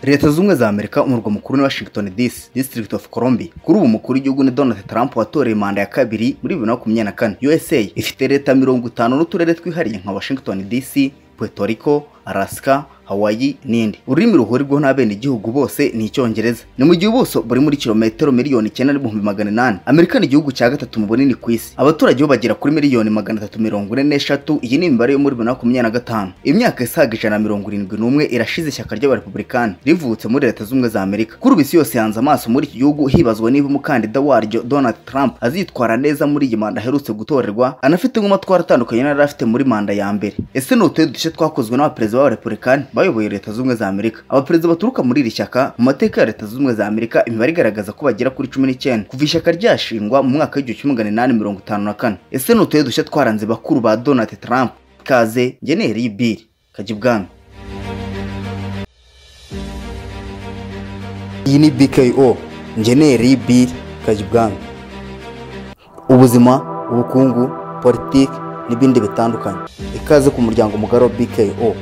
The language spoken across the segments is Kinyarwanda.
Leta Zunze Ubumwe za Amerika, umurwa mukuru ni Washington DC, District of Columbia. Kuri ubu umukuru w'igihugu ni Donald Trump watoreye manda ya kabiri muri 2024. USA ifite leta 50 n'uturere twihariye nka Washington DC, Puerto Rico, Alaska, Hawaii n'indi. Ururimi ruhurirwaho n'abenegihugu bose ni Icyongereza. Ni mu gihe ubuso buri muri kilometero 9,800,000. Amerika ni igihugu cya gatatu mu bunini ku isi. Abaturage bo bagera kuri 343,000,000. Iyi ni imibare yo muri 2025. Imyaka isaga 171 irashize ishyaka ry'Abarepublikani rivutse muri Leta Zunze Ubumwe za Amerika. Kuri ubu isi yose yanze amaso muri iki gihugu hibazwa niba umukandida waryo Donald Trump azitwara neza muri iyi manda aherutse gutorerwa, anafite nk'amatwara atandukanye n'ayari afite muri manda ya mbere. Ese ni utuhe dushya twakozwe n'abaperezida b'Abarepublikani bayoboye Leta Zunze Ubumwe za Amerika? Abaperezida baturuka muri iri shyaka mu mateka ya Leta Zunze Ubumwe za Amerika imibare igaragaza ko bagera kuri 19 kuva ishyaka ryashingwa mu mwaka w'1854. Ese ni utuhe dushya twaranze bakuru ba Donald Trump? Ikaze, ngeneri Bill Kajibwami. Iyi ni BKO, ngeneri Bill Kajibwami. Ubuzima, ubukungu, politiki n'ibindi bitandukanye. Ikaze ku muryango mugari wa BKO.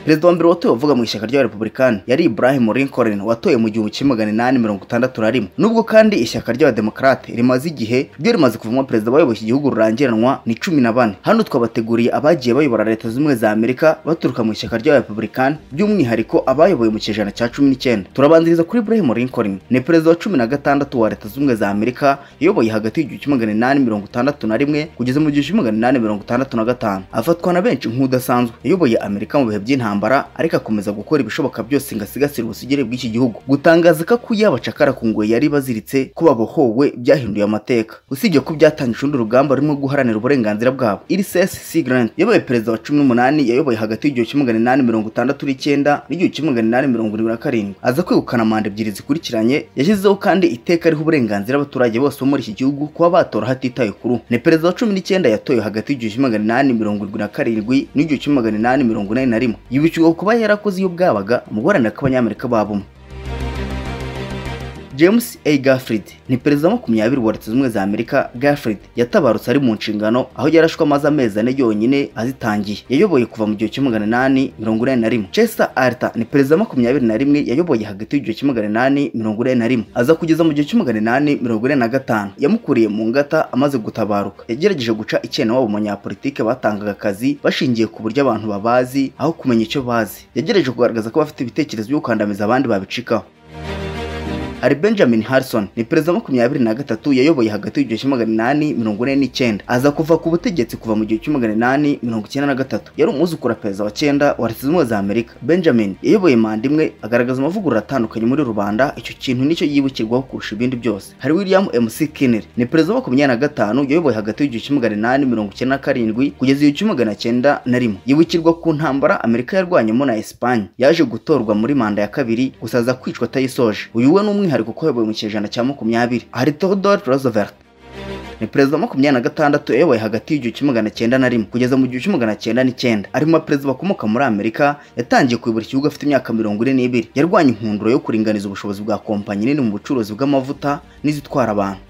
Perezida wa mbere watowe uvuga mu ishyaka ry'Abarepublikani yari Abraham Lincoln watowe mu 1861. Nubwo kandi ishyaka ry'Abademokarate rimaze igihe ryo rimaze kuvamo perezida wayoboye iki gihugu rurangiranwa ni 14. Hano twabateguriye abagiye bayobora Leta Zunze Ubumwe za Amerika baturuka mu ishyaka ry'Abarepublikani, by'umwihariko abayoboye mu kinyejana cya 19. Turabanziriza kuri Abraham Lincoln, ni perezida wa 16 wa Leta Zunze Ubumwe za Amerika, yayoboye hagati y'1861 kugeza mu 1865. Afatwa na benshi nk'udasanzwe, yayoboye Amerika mu bihe by'intambara ariko akomeza gukora ibishoboka byose ngo asigasire ubusugire bw'iki gihugu. Gutangaza ko akuye abacakara ku ngoyi yari baziritse ko babohowe byahinduye amateka. Usibye ko byatangije urundi rugamba rurimo guharanira uburenganzira bwabo. Ulysses S. Grant yabaye perezida wa 18, yayoboye hagati y'1869 n'1877. Aza kwegukana manda ebyiri zikurikiranye. Yashyizeho kandi iteka riha uburenganzira abaturage bose bo muri iki gihugu kuba batora hatitaye ku ruhu. Ni perezida wa 19 yatoye hagati y'1877 n'1881. Yibukirwa kuba yarakoze iyo bwabaga mu guharanira ko Abanyamerika baba umwe. James A. Garfield ni perezida wa 20 wa Leta Zunze Ubumwe za Amerika. Garfield yatabarutse ari mu nshingano aho yarashwe amaze amezi ane yonyine azitangiye. Yayoboye kuva mu 1841. Chester Arthur ni perezida wa 21, yayoboye hagati y'1841 aza kugeza mu 1845. Yamukuriye mu ngata amaze gutabaruka. Yagerageje guca icyena wabo munyapolitike batangaga akazi bashingiye ku buryo abantu babazi aho kumenya icyo bazi. Yagerageje kugaragaza ko bafite ibitekerezo byo gukandamiza abandi babicikaho. Hari Benjamin Harrison ni perezida wa 23, yayoboye hagati y'1849 aza kuva ku butegetsi kuva mu 1893. Yari umwuzukuru wa perezida wa 9 wa Leta Zunze Ubumwe za Amerika. Benjamin yayoboye manda imwe agaragaza amavugurura atandukanye muri rubanda, icyo kintu nicyo yibukirwaho kurusha ibindi byose. Hari William McKinley ni perezida wa 25, yayoboye hagati y'1897 kugeza 1901. Yibukirwa ku ntambara Amerika yarwanyemo na Espagne. Yaje gutorwa muri manda ya kabiri gusa aza kwicwa atayisoje. Uyu we ni umwihariko kuko yayoboye mu kinyejana cya 20. Hari Theodore Roosevelt ni perezida wa 26, yayoboye hagati y'1901 kugeza mu 1909. Ari mu baperezida bakomoka muri Amerika. Yatangiye kuyobora igihugu afite imyaka 42. Yarwanye inkundura yo kuringaniza ubushobozi bwa kompanyi nini mu bucuruzi bw'amavuta n'izitwara abantu.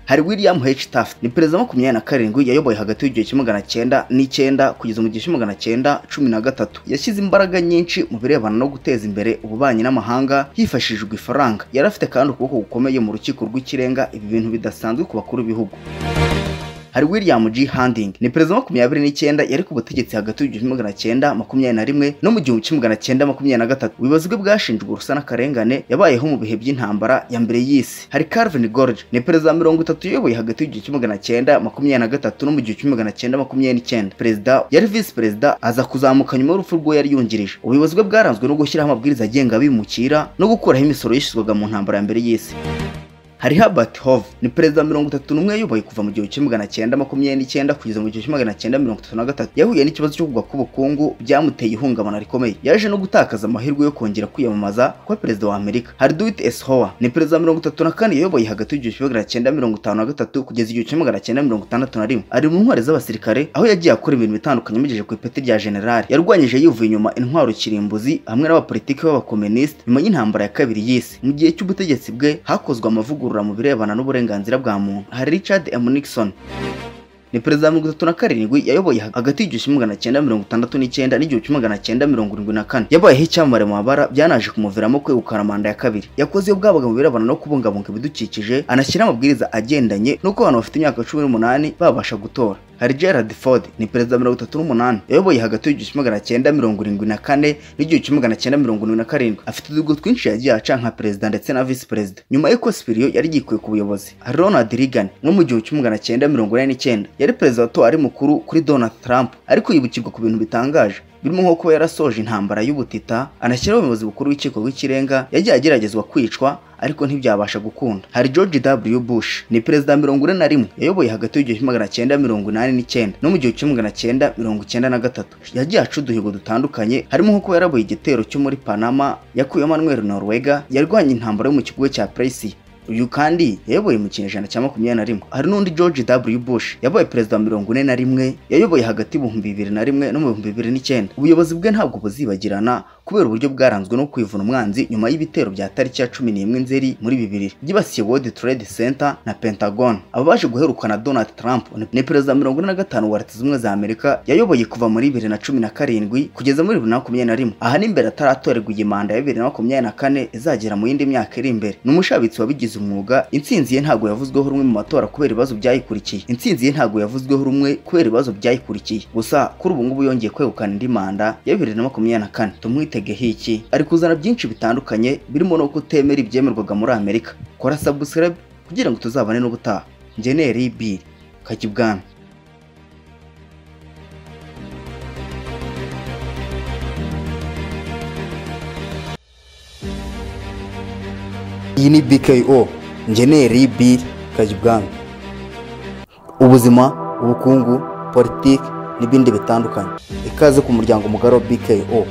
Hari William H. Taft ni perezida wa 27, yayoboye hagati y'1909 kugeza mu 1913. Yashyize imbaraga nyinshi mu birebana no guteza imbere ububanyi n'amahanga hifashishijwe ifaranga. Yari afite kandi ukuboko gukomeye mu rukiko rw'ikirenga, ibi bintu bidasanzwe ku bakuru b'ibihugu. Hari William G. Harding ni perezida wa 29, yari ku butegetsi hagati y'1921 no mu 1923. Ubuyobozi bwe bwashinjwe urusa n'akarengane, yabayeho mu bihe by'intambara ya mbere y'isi. Hari Calvin Coolidge ni perezida wa 30, yayoboye hagati y'1923 no mu 1929. Perezida yari vice perezida aza kuzamuka nyuma y'urupfu rw'uwo yari yungirije. Ubuyobozi bwe bwaranzwe no gushyiraho amabwiriza agenga abimukira no gukuraho imisoro yishyuzwaga mu ntambara ya mbere y'isi. Hari Herbert Hoover ni perezida wa 31, yayoboye kuva mu 1929 kugeza mu 1933. Yahuye n'ikibazo cyo kugwa k'ubukungu byamuteye ihungabana rikomeye. Yaje no gutakaza amahirwe yo kongera kwiyamamaza kuba perezida wa Amerika. Hari Dwight Eisenhower ni perezida wa 34, yayoboye hagati y'1953 kugeza 1961. Ari mu ntwari z'abasirikare aho yagiye akora ibintu bitandukanye amugejeje ku ipeti rya general. Yarwanyije yivuye inyuma intwaro kirimbuzi hamwe n'abapolitiki b'abakomunisite nyuma y'intambara ya kabiri y'isi. Mu gihe cy'ubutegetsi bwe hakozwe amavugurura mu birebana n'uburenganzira bwa muntu. Hari Richard M. Nixon Ni perezida wa 37 yayoboye hagati y'1969 n'1974. Yabayeho icyamamare mu mabara byanaje kumuviramo kwegukana manda ya kabiri. Yakoze iyo bwabaga mu birebana no kubungabunga ibidukikije, anashyira amabwiriza agendanye n'uko abantu bafite imyaka 18 babasha gutora. Hari Gerald Ford, ni perezida wa 38 yayoboye hagati y'1974 n'1977. Afite udugo twinshi yagiye aca nka perezida ndetse na vice perezida. Nyuma y'uko Sipiriyo yari yikuye ku buyobozi. Hari Ronald Reagan no mu 1989 yari perezida watowe ari mukuru kuri Donald Trump, ariko yibukirwa ku bintu bitangaje birimo nko kuba yarasoje intambara y'ubutita, anashyiraho ubuyobozi bukuru w'urukiko rw'ikirenga. Yagiye ageragezwa kwicwa ariko ntibyabasha gukunda. Hari George W Bush, ni perezida 41 yayoboye hagati y'1989 no mu 1993. Yagiye aca uduhigo dutandukanye harimo nko kuba yaraboye igitero cyo muri Panama yakuye Manuel Noriega, yarwanye intambara yo mu kigo cya Persia. Uyu kandi yayoboye mu kinyejana cya 21. Hari n'undi George W Bush yabaye perezida wa 41 yayoboye hagati y'2001 no mu 2009. Ubuyobozi bwe ntabwo buzibagirana kubera uburyo bwaranzwe no kwivuna umwanzi nyuma y'ibitero bya tariki ya 11 Nzeri muri 2000 byibasiye World Trade Center na Pentagon. Abo baje guherukana Donald Trump ni perezida 45 wa Leta Zunze za Amerika yayoboye kuva muri 2017 kugeza muri 2021. Aha ni imbere ataratorerwa iyi manda ya 2024 izagera mu yindi myaka iri imbere. Ni umushabitsi wabigize umwuga. Intsinzi ye ntabwo yavuzweho rumwe mu matora kubera ibibazo byayikurikiye. Intsinzi ye ntabwo yavuzweho rumwe kubera ibibazo byayikurikiye. Gusa kuri ubu ngubu yongeye kwegukana indi manda ya 2024. Tumwitegeho iki? Ari kuzana byinshi bitandukanye birimo no kutemera ibyemerwaga muri Amerika. Kora subscribe kugira ngo tuzabane n'ubutaha. Ngeneri Bill Kajibwami. Iyi ni BKO Ngeneri Bill Kajibwami. Ubuzima, ubukungu, politiki n'ibindi bitandukanye. Ikaze ku muryango mugari wa BKO.